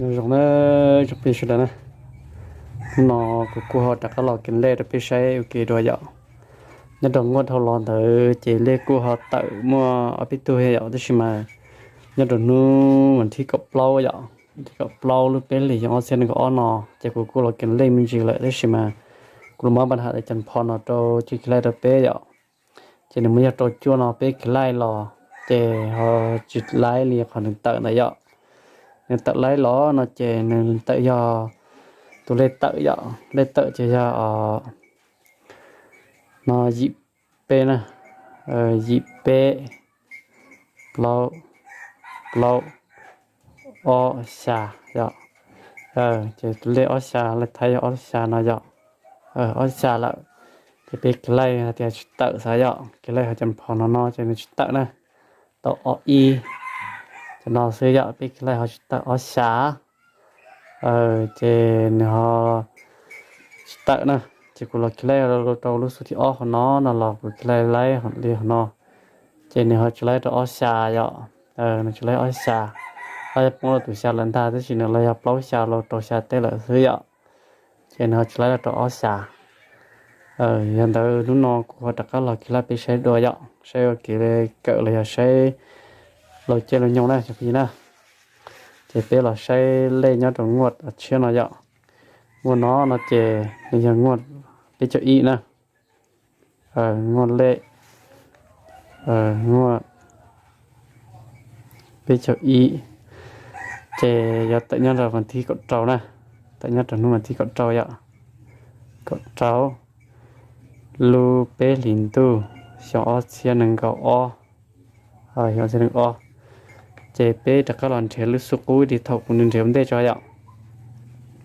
Nyob zoo na, tsoom phooj ywg sawv daws na, hnub no kuv kuj ho rov qab los kheev lej rau peb saib ua ke dua yom. Nyob rau nqua dhau los ntawd ces lej kuj ho tawm muaj ob peb tug thiab yom, tab sis mas nyob rau hnub vas thib kaum plaub yom, thib kaum plaub lub peb hlis xyoo ob txhiab nees nkaum ob no, ces kuv kuj los kheev lej me ntsis lawm tab sis mas kuv los muab pab ham tas cas pho no rau tsis kheev lej rau peb yom. Ces nws muaj yog rau cuaj no peb kheev lej los ces ho tsis laib li qhov nws tawm ntawd yom. Nws tawm laib los no ces nws tawm yog tus lej tawm yom, lej tawm ces yog no yim peb na, yim peb, plaub, plaub, ob xya yom. Ces tus lej ob xya lej thaiv yog ob xya no yom, ob xya lawm. Ces peb kheev lej hais tias tsis tawm xav yom, kheev lej ho cas pho no no ces nws tsis tawm na, tau ob ib, ces no xwb yom, peb kheev lej ho tsis tawm ob xya. Ces nws ho tsis tawm na, ces kuv los kheev lej rau lub xub thib ob qhov no no los kuv kheev lej laib li qhov no, ces nws ho tsis laib rau ob xya yom. Nws tsis laib ob xya, ob yog poob rau tus xya lawm ntag tab sis nws los yog plaub xya los rau xya teb lawm xwb yom. Ces nws ho tsis laib rau ob xya. Yog ntawd hnub no kuv ho rov qab los kheev lej peb saib dua yom, saib ua kev kawm los yog saib laus caij laus nyoog na cov phooj ywg na. Ces peb los saib lej nyob rau nqua tshiab no yom. Nqua no no ces nws yog nqua peb caug ib na. Nqua lej, nqua peb caug ib, ces yuav tawm nyob rau vas thib kaum rau na, tawm nyob rau hnub vas thib kaum rau yom, kaum rau lub peb hlis ntuj xyoo ob txhiab nees nkaum ob, xyoo ob txhiab nees nkaum ob. Ces peb rov qab los nrhiav lub xub qub li thaum kuv nrhiav ua ntej tso yom.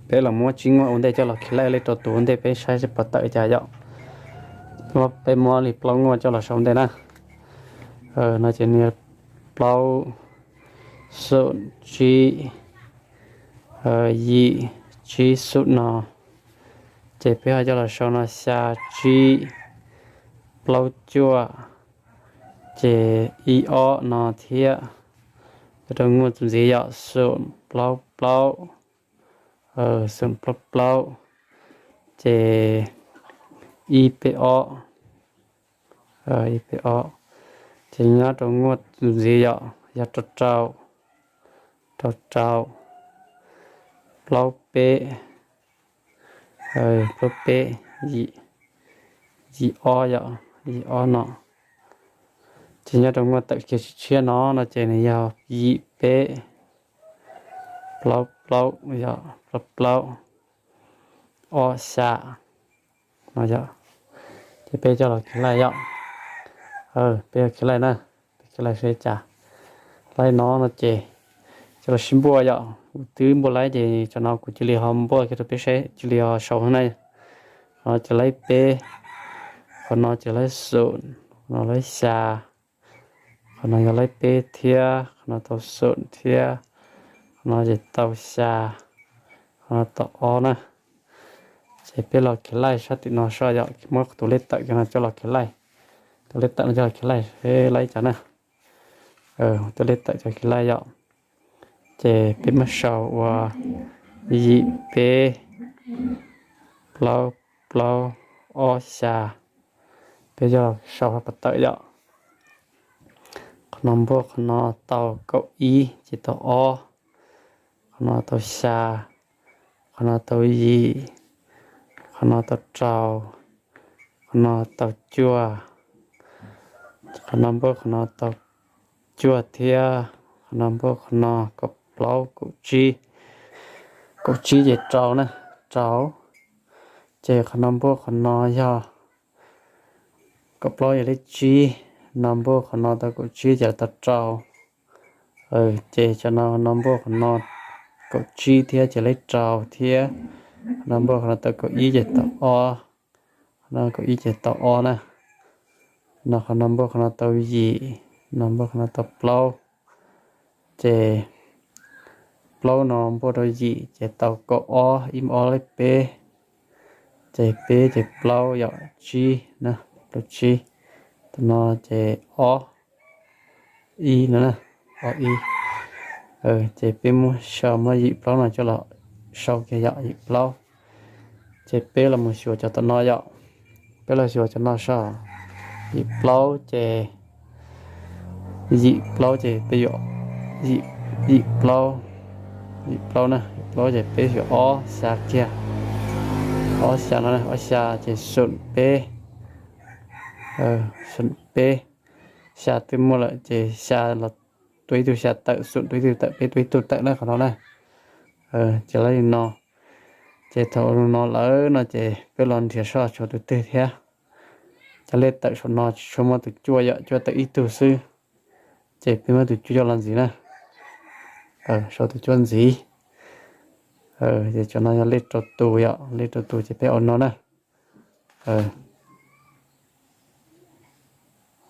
Peb los muab tsib nqua ua ntej coj los kheev lej rau tus ua ntej peb saib seb puas tawm cas yom. Peb muab li plaub nqua coj los sau ua ntej na. No ces nws plaub, xoom tsib, yim, tsib xoom no. Ces peb ho coj los sau no xya tsib, plaub cuaj, ces ib ob no thiab. Rau nqua txuas ntxiv yom, xoom plaub plaub, xoom plaub plaub, ces ib peb ob, ib peb ob. Ces nyob rau nqua txuas ntxiv yom, yog rau rau, rau rau, plaub peb, plaub peb, yim, yim ob yom, yim ob no. Ces nyob rau nqua tawm kiag tshiab tshiab no no ces nws yog yim peb, plaub plaub yom, plaub plaub, ob xya no yom. Ces peb coj los kheev lej yom. Peb kheev lej na, peb kheev lej saib cas. Laib no no ces coj los sib npuaj yom, kuv twb npuaj laib ces tsam no kuv cia li ho npuaj kiag rau peb saib, cia li ho sau na. Qhov no ces laib peb, qhov no ces laib xoom, qhov no laib xya, qhov no yog laib peb thiab, qhov no tau xoom thiab, qhov no ces tau xya, qhov no tau ob na. Ces peb los kheev lej sab tim no soj yom, muab tus lej tawm kiag no coj los kheev lej, tus lej tawm no coj los kheev lej seb laib cas na. Tus lej tawm coj kheev lej yom. Ces peb muab sau ua yim peb, plaub plaub, ob xya. Peb yog sau hauv pas tawm yom. Qhov no npuaj qhov no tau kaum ib ces tau ob, qhov no tau xya, qhov no tau yim, qhov no tau rau, qhov no tau cuaj, qhov no npuaj qhov no tau cuaj thiab, qhov no npuaj qhov no kaum plaub, kaum tsib, kaum tsib ces rau na, rau. Ces qhov no npuaj qhov no yog kaum plaub yog lej tsib, no npuaj qhov no tau kaum tsib ces tau rau. Ces tsam no no npuaj qhov no kaum tsib thiab ces lej rau thiab, no npuaj qhov no tau kaum ib ces tau ob, no kaum ib ces tau ob na. No qhov no npuaj qhov no tau yim, no npuaj qhov no tau plaub. Ces plaub no npuaj rau yim ces tau kaum ob, ib ob lej peb, ces peb ces plaub yom, tsib na, plaub tsib. Tam no ces ob ib no na, ob ib. Ces peb muab sau, muab yim plaub no coj los sau kiag yom, yim plaub. Ces peb los mus xyuas cov tom no yom, peb los xyuas cov no saib, yim plaub ces, yim plaub ces peb yuav, yim plaub, yim plaub na, yim plaub ces peb xyuas ob xya kiag, ob xya no, ob xya ces xoom peb, xoom peb, xya twb muaj lawm ces xya los tua ib tug xya tawm, xoom tua ib tug tawm, peb tua ib tug tawm na qhov no na. Ces lawv li no, ces thaum no lawm no ces peb los nrhiav saib tshuav tus twg thiab. Cov lej tawm saum no tsis tshua muaj tus cuaj yom, cuaj tawm ib tug xwb. Ces peb muab tus cuaj coj los ntxiv na, sau tus cuaj ntxiv. Ces cov no yog lej rau tus yom, lej rau tus ces peb ua no na.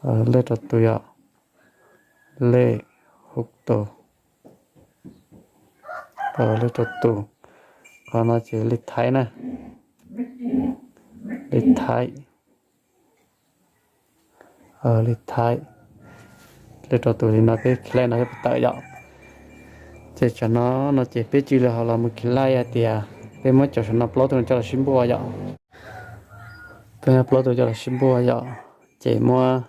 Lej rau tus yom, lej hauv tus, lej rau tus. Qhov no ces lej thaib na, lej thaib, lej thaib. Lej rau tus li no peb kis laij no peb tawm yom. Ces tsam no, no ces peb cia li ho los mus kis laij hais tias peb muab cov saum no plaub tug no coj los sib npuaj yom. Peb muab plaub tug coj los sib npuaj yom. Ces muab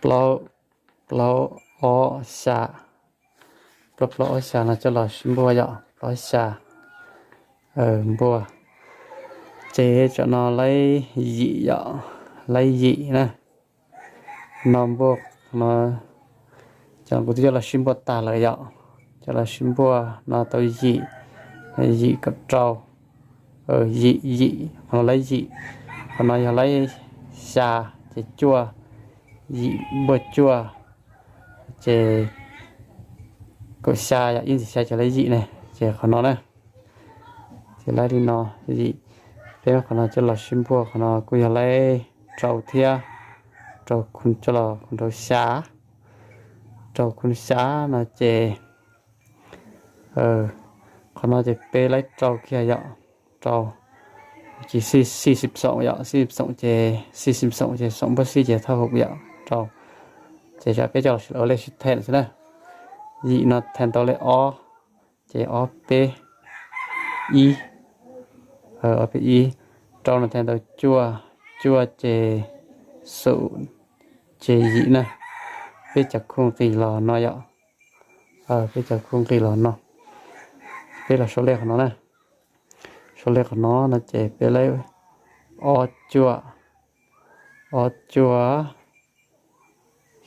plaub, plaub, ob, xya, plaub plaub ob xya no coj los sib npuaj yom, plaub xya, npuaj. Ces tsam no laib yim yom, laib yim na. No npuaj no, cov kuv twb coj los sib npuaj tag lawm yom. Coj los sib npuaj no tau yim, yim kom rau, yim, yim, qhov no laib yim. Qhov no yog laib xya, ces cuaj, yim npuaj cuaj, ces kaum xya yom, ib ntxiv xya ces laib yim ne, ces qhov no na. Ces laib li no, yim. Peb qhov no coj los sib npuaj, qhov no kuj yog laib rau thiab, rau, coj los rau xya, rau khun xya no ces qhov no ces peb laib rau kiag yom, rau, ces xij xib xoom yom, xib xoom ces, xib xib xoom ces xoom npuaj xib ces thauj hum yom, rau. Ces tsam peb coj los ua lej sib theb xwb na. Yim no thee ntau lej ob, ces ob peb ib, ob peb ib. Rau no thee ntau cuaj, cuaj ces xoom, ces yim na. Peb cov khu nqis los no yom, peb cov khu nqis los no. Peb los sau lej qhov no na. Sau lej qhov no no ces peb laib ob cuaj, ob cuaj,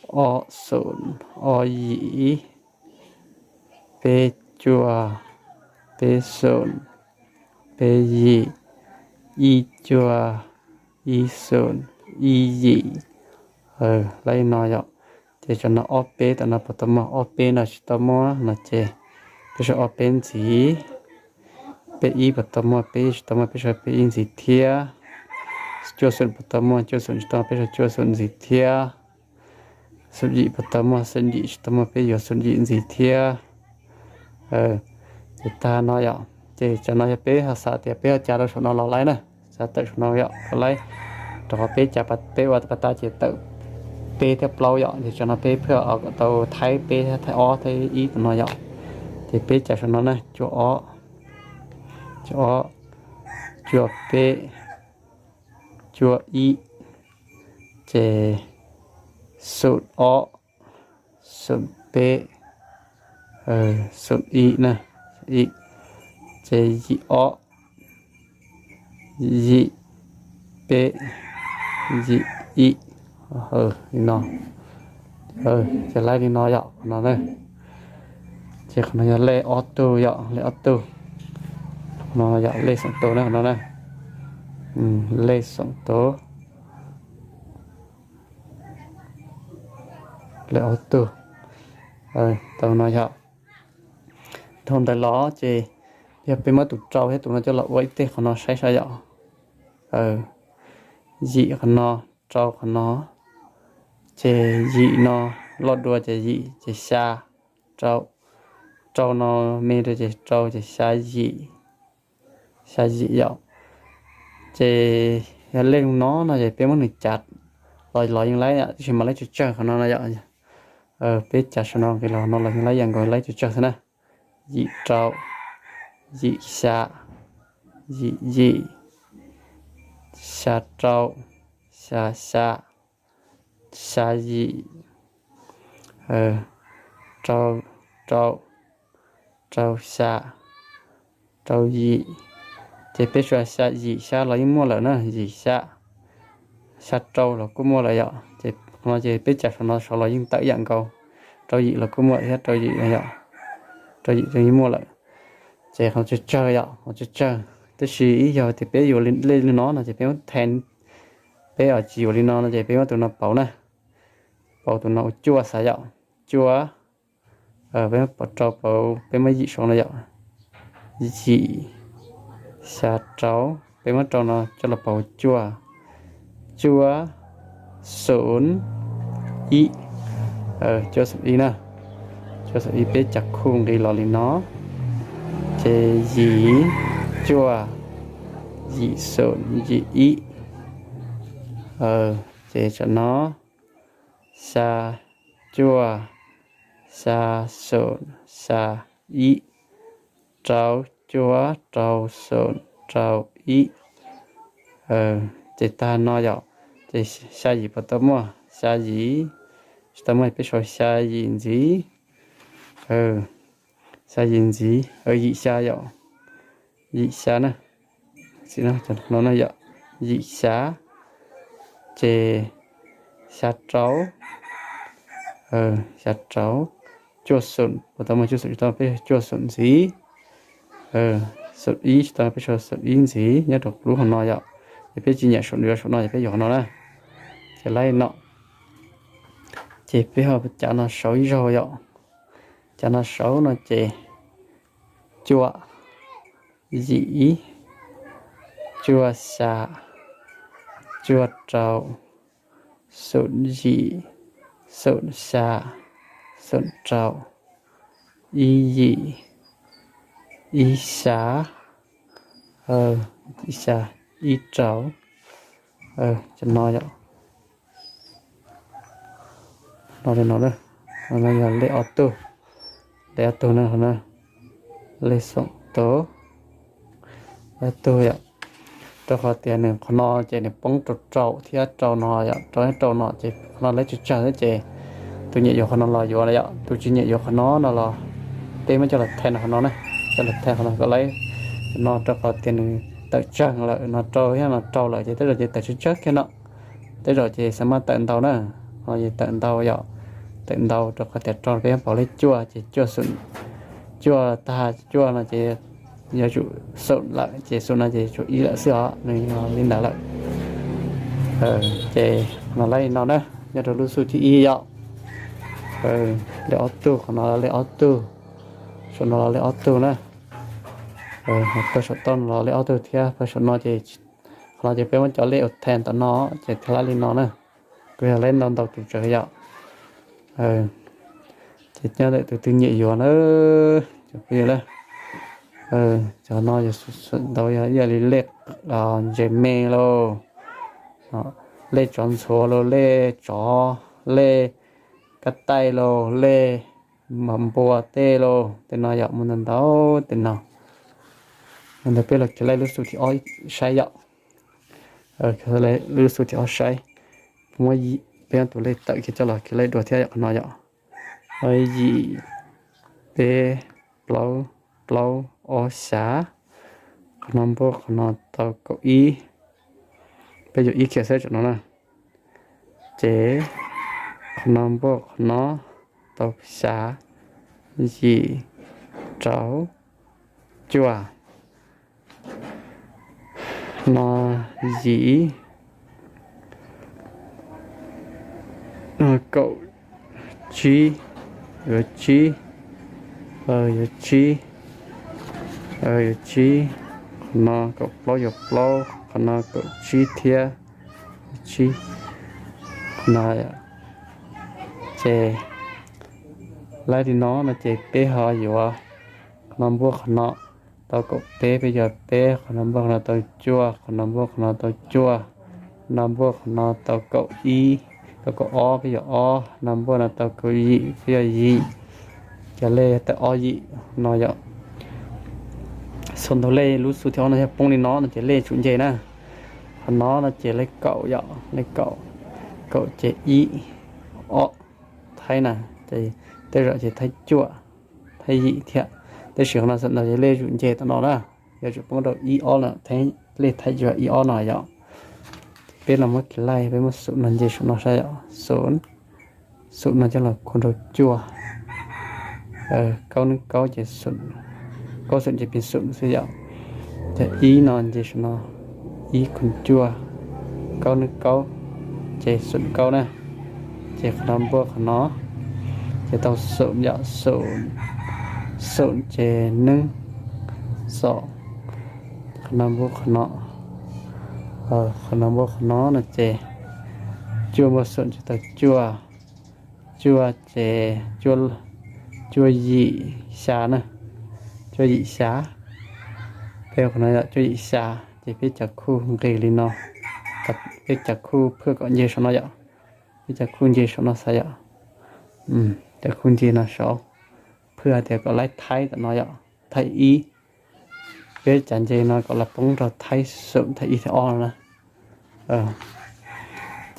ob xoom, ob yim, peb cuaj, peb xoom, peb yim, ib cuaj, ib xoom, ib yim. Laib li no yom. Ces tsam no ob peb tom no puas tau muaj, ob peb no tsis tau muaj no ces peb sau ob peb ntxiv. Peb ib puas tau muaj, peb ib tsis tau muaj, peb sau peb ib ntxiv thiab. Cuaj xoom puas tau muaj, cuaj xoom tsis tau muaj, peb sau cuaj xoom ntxiv thiab. Xoom yim puas tau muaj, xoom yim tsis tau muaj, peb yuav xoom yim ntxiv thiab. Ces tag no yom, ces tsam no yog peb ho xav tias peb ho cav rau saum no los laib na, xav tawm saum no yom los laib, rau qhov peb cav, peb ua pas tas ces tawm peb thiab plaub yom, ces tsam no peb pheej kom tau thaib peb, thaib ob, thaib ib tom no yom. Ces peb cav saum no na, cuaj ob, cuaj ob, cuaj peb, cuaj ib, ces xoom ob, xoom peb, xoom ib na, ib, ces yim ob, yim peb, yim ib, li no. Ces laib li no yom, qhov no na. Ces qhov no yog lej ob tug yom, lej ob tug. Qhov no yog lej xoom tus na, qhov no na. Lej xoom tus, lej ob tug. Tau no yom. Dhau ntawd los ces yog peb muab tus rau thiab tus no coj los ua ib teg qhov no saib saib yom. Yim qhov no, rau qhov no, ces yim no loj dua ces yim ces xya, rau, rau no me dua ces rau ces xya yim, xya yim yom. Ces yog lej no no ces peb muab nws cav los los yeej laib yom, tab sis mas laib tsawg tsawg qhov no no yom. Peb cav saum no nqis los no los yeej laib ib yam nkaus, laib tsawg tsawg xwb na. Yim rau, yim xya, yim yim, xya rau, xya xya, xya yim, rau, rau, rau xya, rau yim. Ces peb suav xya yim xya los yeej muaj lawm na, yim xya, xya rau los kuj muaj lawm yom. Ces qhov no ces peb cav saum no saud los yeej tawm ib yam nkaus, rau yim los kuj muaj thiab, rau yim yom, rau yim yeej muaj lawm. Ces qhov tsawg tsawg yom, qhov tsawg tsawg. Tab sis ib yog tias peb yuav lej li no no ces peb muab then, peb tsis yuav li no no ces peb muab tus no pauv na, pauv tus no ua cuaj xav yom, cuaj. Peb muab pauv rau pauv, peb muab yim saum no yom, yim, xya rau, peb muab rau no coj los pauv cuaj, cuaj, xoom, ib, cuaj xoom ib na, cuaj xoom ib. Peb cav khu nqis los li no, ces yim, cuaj, yim xoom yim ib. Ces tam no xya, cuaj, xya, xoom, xya, ib, rau, cuaj, rau, xoom, rau, ib. Ces tag no yom, ces xya yim puas tau muaj? Xya yim tsis tau muaj, peb sau xya yim ntxiv. Xya yim ntxiv, yim xya yom, yim xya na, no yom, yim xya, ces xya rau, xya rau, cuaj xoom puas tau muaj? Cuaj xoom tsis tau, peb cuaj xoom ntxiv. Xoom ib tsis tau, peb sau xoom ib ntxiv nyob rau lub qhov no yom. Ces peb tsis nyiam saum no, saum no ces peb yuav qhov no na. Ces laib no, ces peb ho cav no saud ib zaug yom. Cav no saud no ces cuaj, yim ib, cuaj xya, cuaj rau, xoom yim, xoom xya, xoom rau, ib yim, ib xya, ib xya, ib rau, cov no yom. No li no, no yog lej ob tug, lej ob tug na, lej xoom tau ob tug yom. Rau qhov tias nws qhov no ces nws poob rau rau thiab rau no yom, rau thiab rau no ces qhov no laib tsawg tsawg thiab ces tus nyiam yuav qhov no los yuav yom, tus tsis nyiam yuav qhov no no los peb muab coj los then qhov no na, coj los then qhov no kom laib no, rau qhov tias nws tawm tsawg lawm, no rau thiab no rau lawm ces tej zaum ces tawm tsawg tsawg kiag no, tej zaum ces xav mas tawm ntau na, no ces tawm ntau yom, tawm ntau rau qhov tias rau peb pauv lej cuaj ces cuaj xoom, cuaj tag cuaj no ces yuav tsum xoom lawm ces xoom no ces tsum ib lawm xwb os, nws li ntawd lawm. Ces no laib li no na, nyob rau lub xub thib ib yom. Lej ob tug, qhov no lej ob tug, saum no los lej ob tug na. Pawg saum toj no los lej ob tug thiab, pawg saum no ces, qhov no ces peb muab cov lej ua then tom no ces thiaj laib li no na. Kuj yog laib ntau ntau tus tsawg yom. Ces nyob ntawm tus twg nyiam yuav na, cov phooj ywg na. Cov no yog ntau yog ib yam li lej ntses me lauj, lej tsov ntxhuav lauj, lej tsov, lej kab taij lauj, lej npua tej lauj, tej no yom, muaj ntau ntau tej no. Ntawd peb los kiag laij lub xub thib ob saib yom. Lub xub thib ob saib, muab peb ob tug lej tawm kiag coj los kiag laij dua thiab yom, qhov no yom. Yim, peb, plaub, plaub, ob, xya. Qhov no npuaj qhov no tau kaum ib. Peb yuav ib kiag xwb tam no na. Ces qhov no npuaj qhov no tau xya, yim, rau, cuaj. No yim, kaum tsib, yuav tsib, yuav tsib, yuav tsib. Qhov no kaum plaub yuav plaub, qhov no kaum tsib thiab, tsib. Qhov no ces laij li no no ces peb ho yuav, qhov no npuaj qhov no tau kaum peb, peb yuav peb, qhov no npuaj qhov no tau cuaj, qhov no npuaj qhov no tau cuaj, no npuaj qhov no tau kaum ib, Tau kaum ob peb yuav ob, nab npuaj no tau kaum yim peb yuav yim, ces lej tau ob yim no yom. Xaus ntau lej lub xu thib ob no yog poob li no no ces lej tsum nce na. Qhov no no ces lej kaum yom, lej kaum, kaum ces ib, ob, thaib na, ces tej zaum ces thaib cuaj, thaib yim thiab. Tab sis qhov no xaus ntau ces lej tsum nce tom no na, yuav tsum poob rau ib ob no, lej thaib cuaj ib ob no yom. Peb los muab kiv laij, peb muab xum no nce saum no saib yom, xum, xum no coj los khu rau cuaj, kaub neb kaub ces xum, kaub xum ces pib xum xwb yom. Ces ib no nce saum no, ib khu cuaj, kaub neb kaub ces xum kaub na. Ces qhov no npuaj qhov no ces tau xum yom, xum, xum ces neeb, xom, qhov no npuaj qhov no, qhov no npuaj qhov no no ces cuaj npuaj xum ces tau cuaj, cuaj ces cuaj yim xya na, cuaj yim xya. Peb qhov no yog cuaj yim xya, ces peb cov khu nqis li no, peb cov khu phwj kom nce saum no yom, peb cov khu nce saum no xav yom, cov khu nce no saud, phwj hais tias kom laib thaib tom no yom, thaib ib. Peb cov nce no kom los poob rau thaib xum, thaib ib thaib ob no na.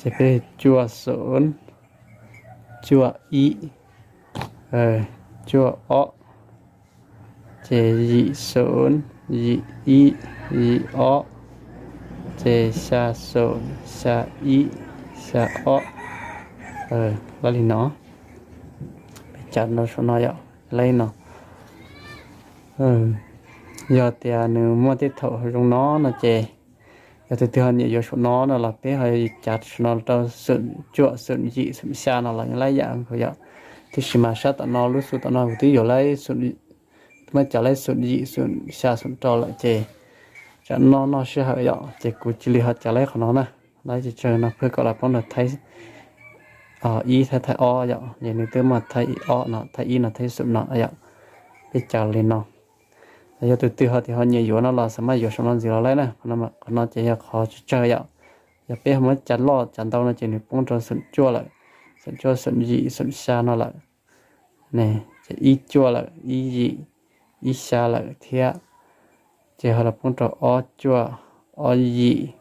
Ces peb cuaj xum, cuaj ib, cuaj ob, ces yim xum, yim ib, yim ob, ces xya xum, xya ib, xya ob, lawv li no. Peb cov nraum saum no yom, lawv li no. Yog tias nws muaj tej thaum zoo no no ces yog tus twg ho nyiam yuav saum no no los peb ho cav saum no rau xum cuaj, xum yim, xum xya no los yeej laib yam nkaus yom. Tiam sis mas sab tom no lub xu tom no kuv twb yuav laib, twb muab cav laib xum yim, xum xya, xum rau lawm ces tsam noj noj sij hawm yom, ces kuv cia li ho cav laib qhov no na. Laib tsawg tsawg no phwj kom los poob rau thaib ib thiab thaib ob yom, ces nws twb muaj thaib ib ob no, thaib ib no, thaib xum no yom. Peb cav li no. Yog tus twg ho tias ho nyiam yuav no los xav maj yuav saum no ntxiv los laib na. Qhov no ces yog qhov tsawg tsawg yom. Yog peb ho muab cav loj cav ntau no ces nws poob rau xum cuaj lawm, xum cuaj, xum yim, xum xya no lawm. Ces ib cuaj lawm, ib yim, ib xya lawm thiab. Ces ho los poob rau ob cuaj, ob yim,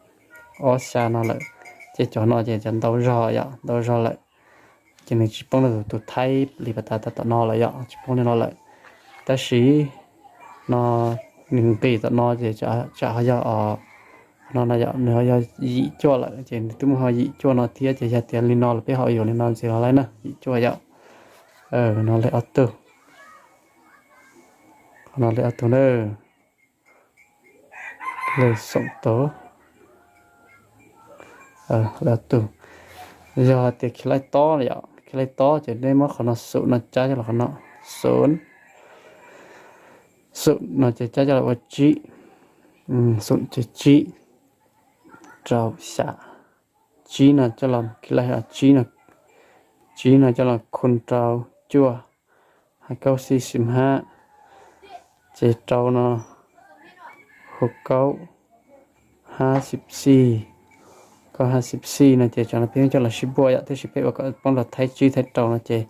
ob xya no lawm. Ces cov no ces cov ntau zog yom, ntau zog lawm. Ces nws tsis poob rau tus thaib li pas tas tom no lawm yom, tsis poob li no lawm. Tab sis no nws nqis tom no ces tsam ho yog, no no yom, nws ho yog yim cuaj lawm ces nws twb muaj ho yim cuaj no thiab ces yog tias li no los peb ho yuav li no ntxiv los laib na, yim cuaj yom. No lawv ob tug, no lawv ob tug na, lawv xoom tau, lawv ob tug. Yog tias khiv laij tob yom, khiv laij tob ces nej muab qhov no xum no cab coj los qhov no, xum, xum no ces cab coj los ua tsib, xum ces tsib, rau xya, tsib no coj los khiv laij, tsib no, tsib no coj los khu rau cuaj, hab kaub xib xim hab, ces rau no, hu kaub, hab xib xij, kaub hab xib xij no ces tsam no peb coj los sib npuaj yom, tab sis peb ua kom poob rau thaib tsib thaib rau no ces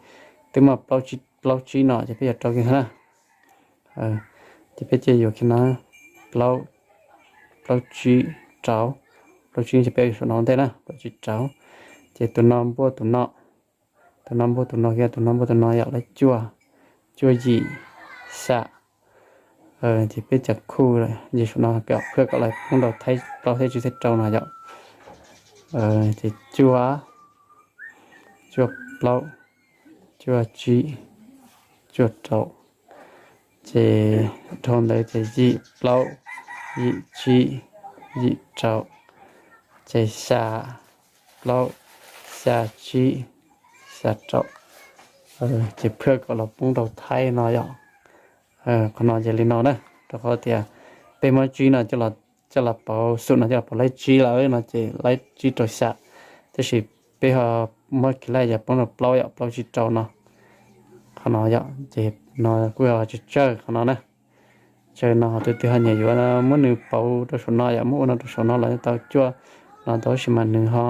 twb muaj plaub tsib no ces peb yuav rau kiag na. Ces peb cia yuav kiag no, plaub, plaub tsib rau, plaub tsib ces peb yuav saum no ua ntej na, plaub tsib rau. Ces tus no npuaj tus no, tus no npuaj tus no kiag, tus no npuaj tus no yom, lawv cuaj, cuaj yim, xya. Ces peb cov khu nce saum no phwj kom lawv poob rau thaib plaub thaib tsib thaib rau no yom. Ces cuaj, cuaj plaub, cuaj tsib, cuaj rau. Ces dhau ntawd ces yim plaub, yim tsib, yim rau, ces xya plaub, xya tsib, xya rau. Ces phwj kom los poob rau thaib no yom. Qhov no ces li no na, rau qhov tias peb muab tsib no coj los pauv, xum no coj los pauv laib tsib lawm no ces laib tsib rau xya, tab sis peb ho muab khiv laij yog poob rau plaub yom, plaub tsib rau no. Qhov no yom, ces no kuj yog tsawg tsawg qhov no na. Tsawg no ho tus twg ho nyiam yuav muab nws pauv rau saum no yom, muab ua no rau saum no los tau cuaj no tau, tab sis mas nws ho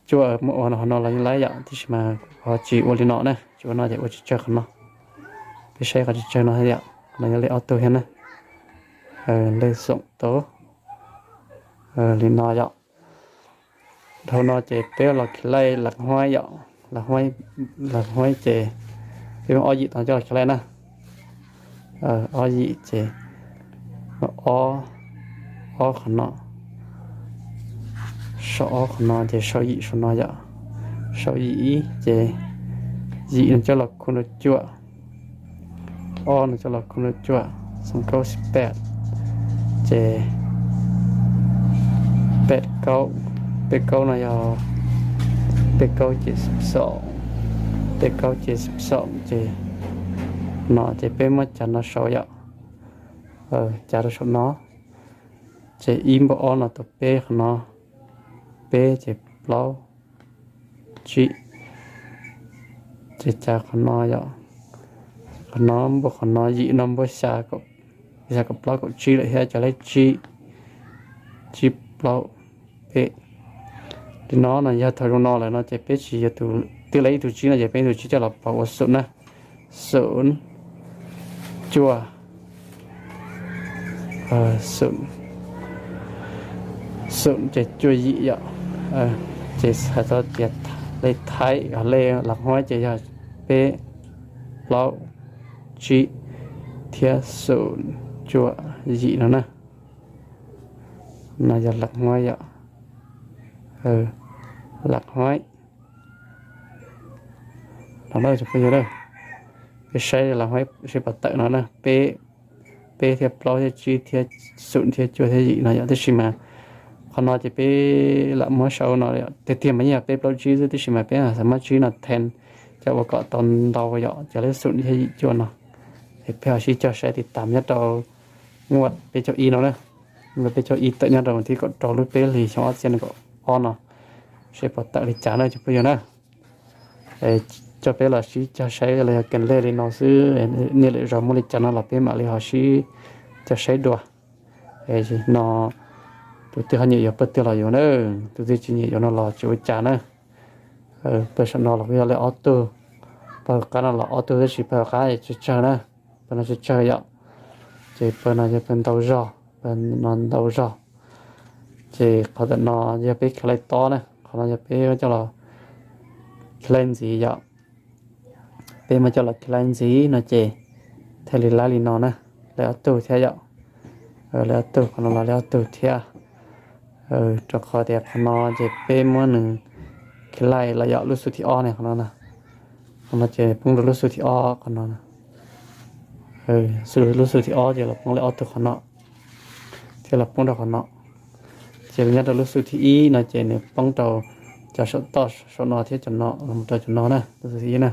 cuaj muab ua qhov no los yeej laib yom, tiam sis mas ho tsis ua li no na, tsis ua no ces ua tsis tsawg qhov no. Peb saib qhov tsis tsawg no yom, no yog lej ob tug thiab na. Lej xoom tau li no yom. Dhau no ces peb los kis laij lam huaib yom, lam huaib ces peb muab ob yim no coj los kis laij na. Ob yim ces ob, ob qhov no, sau ob qhov no ces sau yim saum no yom. Sau yim ib ces yim no coj los khu rau cuaj, ob no coj los khu rau cuaj, xoom kaub xib peb, ces peb kaub, peb kaub no yog peb kaub ces xoom, peb kaub ces xoom ces no ces peb muab cav no sau yom, cav rau saum no. Ces ib npau ob no tau peb qhov no, peb ces plaub, tsib, ces cav qhov no yom, qhov no npau qhov no yim no npau xya, xya kaum plaub kaum tsib lawm thiab cav lej tsib, tsib plaub peb. Li no no yog thaum zoo no lawm no ces peb tsis yuav tus twg los ib tug tsib no ces peb tus tsib coj los pauv ua xoom na. Xoom, cuaj, xoom, xoom ces cuaj yim yom. Ces hais txog tias lej thaib, lej lam huaib ces yog peb, plaub, tsib thiab xoom, cuaj, yim no na. No yog lam huaib yom. Lam huaib no na, peb saib lam huaib seb puas tawm no na, peb, peb thiab plaub thiab tsib thiab xoom thiab cuaj thiab yim no yom. Tab sis mas qhov no ces peb lam muab sau no tiag tiag mas yeej yog peb plaub tsib xwb, tab sis mas peb xav muab tsib no then coj ua kom tau ntau yom, ces lej xoom thiab yim cuaj no. Es peb ho sib cog saib tiv tam nyob rau nqua peb caug ib no na, nqua peb caug ib tawm nyob rau thib kaum rau lub peb hlis xyoo ob txhiab nees nkaum ob no, seb puas tawm li cas na cov phooj ywg na. Coj peb los sib cog saib los yog kees lej li no xwb, niaj lwm zaus muaj li cas no los peb mam li ho sib cog saib dua. No tus twg ho nyiam yuav pawg twg los yuav na, tus twg tsis nyiam yuav no los tsis ua cas na. Pawg saum no los kuj yog lej ob tug, pawg qab no los ob tug tab sis pawg qab tsawg tsawg na, pawg no tsawg tsawg yom. Ces pawg no yog pawg ntau zog, pawg no ntau zog. Ces qhov ntawm no yog peb khav laij tob na, qhov no yog peb coj los khav laij ntxiv yom. Peb muab coj los khav laij ntxiv no ces thiaj li laib li no na, lej ob tug thiab yom. Lej ob tug, qhov no los lej ob tug thiab. Rau qhov tias qhov no ces peb muab nws khav laij los yog lub xub thib ob ne, qhov no, qhov no ces poob rau lub xub thib ob qhov no. Lub xub thib ob ces los poob lej ob tug qhov no, thiab los poob rau qhov no. Ces nyob rau lub xub thib ib no ces nws poob rau cov saum toj saum no thiab cov no los rau cov no na, lub xub thib ib na.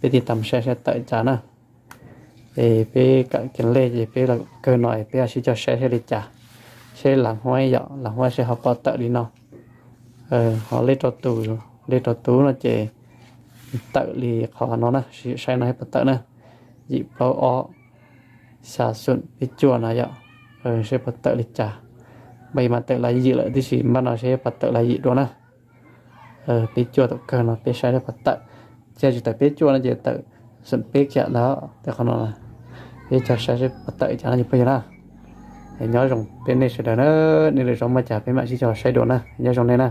Peb tiv tam saib saib tawm cas na. Es peb kam kees lej ces peb los kawg no es peb ho sib cog saib saib li cas, saib lam huaib yom, lam huaib saib ho puas tawm li no. Ho lej rau tus, lej rau tus no ces tawm li qhov no na, saib no saib puas tawm na. Yim plaub ob xya xoom peb cuaj no yom, saib puas tawm li cas. Npaj mas tawm lav yim lawm tib si, npaj no saib puas tawm lav yim dua na. Peb cuaj tom kawg no peb saib saib puas tawm. Ces tsis tawm peb cuaj no ces tawm xoom peb kiag ntawd tej qhov no. Peb cog saib saib puas tawm cas no cov phooj ywg na. Nyob zoo peb nej sawv daws na, nej lwm zaus muaj cas peb mam sib cog saib dua na, nyob zoo nej na.